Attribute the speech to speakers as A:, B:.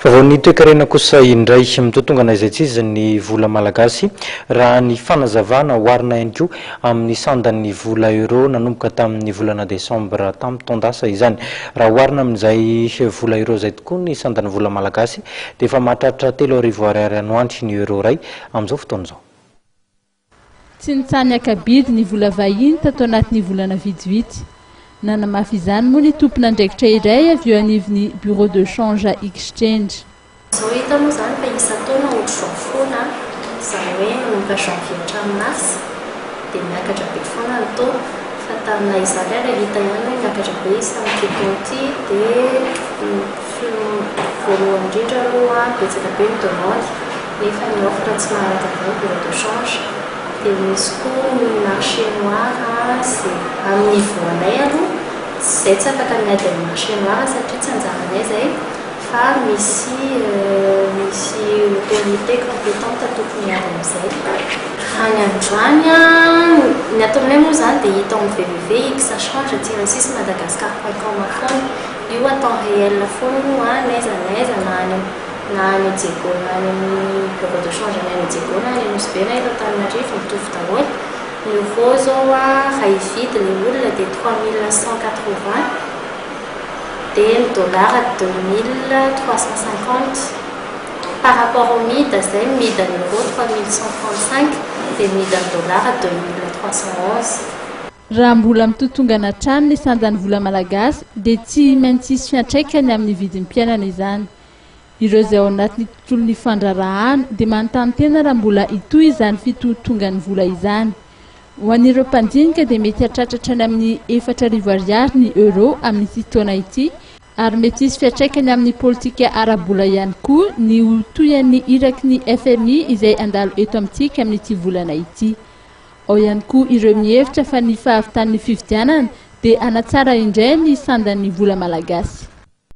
A: Vaovaon'ny toekarena kosa indray, mitotongana izay tsy izy ny vola malagasy, raha ny fanazavana, oharina ihany koa amin'ny sandan'ny vola euro nanomboka tamin'ny volana desambra tamin'ny taon-dasa izany. Raha oharina amin'izay vola euro izay tokoa ny sandan'ny vola malagasy dia efa mahatratra 3000 ariary any ho any ny euro iray amin'izao fotoana izao.
B: Tsy nitsaha-niaka-bidy ny vola vahiny tato anatin'ny volana vitsivitsy. Nanamafy izany moa ny tompon'andraikitra iray avy eo anivon'ny Bureau de change Exchange.
C: Izao hita moa izany fa isan-taona ohatr'izao foana, izany hoe manomboka janvier hatramin'ny mars dia miakatra be foana ny taux, fa taminà izany ary hita ihany hoe niakatra be izy tamin'ity taona ity dia voalohany indrindra aloha betsaka be ny demande nefa ny offre tsy maharaka be ny bureau de change dia misy koa ny marché noir izay amin'ny niveau anay aloha izay tsy afaka miady amin'ny marché noir satria tsy anjaranay izay fa misy misy autorité compétente tokony hiady amin'izay. Raha ny androany, ny ato aminay moa izany dia hita ao amin'ny www.xchange-six madagascar point com foana, io à temps réel foana io an, n'aiza n'aiza na any na any Diego na any amin'ny bureau de change any any Diego na any Nosy Be na eto Antananarivo mitovy daholo. Ny euro izao an, raha hividy ilay olona dia 3180. Dia ny dollar 2350 par rapport au mid zay mid ny euro 3135 dia mid ny dollar 2311.
B: Raha mbola mitotongana hatrany ny sandan'ny vola malagasy dia tsy maintsy hisy fiantraikany amin'ny vidim-piainana izany. Ireo izay ao anatin'ny tontolon'ny fandraharahana dia manontany tena raha mbola hitohy izany fitotongan'ny vola izany. Ho an'ireo mpandinika dia mety hahatratra hatrany amin'ny 4000 ariary ny euro amin'ity taona ity ary mety hisy fiantraikany amin'ny politika ara-bola ihany koa ny ho tohian'ny iraky ny FMI izay handalo eto amintsika amin'ity volana ity. Ao ihany koa ireo mihevitra fa ny fahavitan'ny fifidianana dia hanatsara indray ny sandan'ny vola malagasy.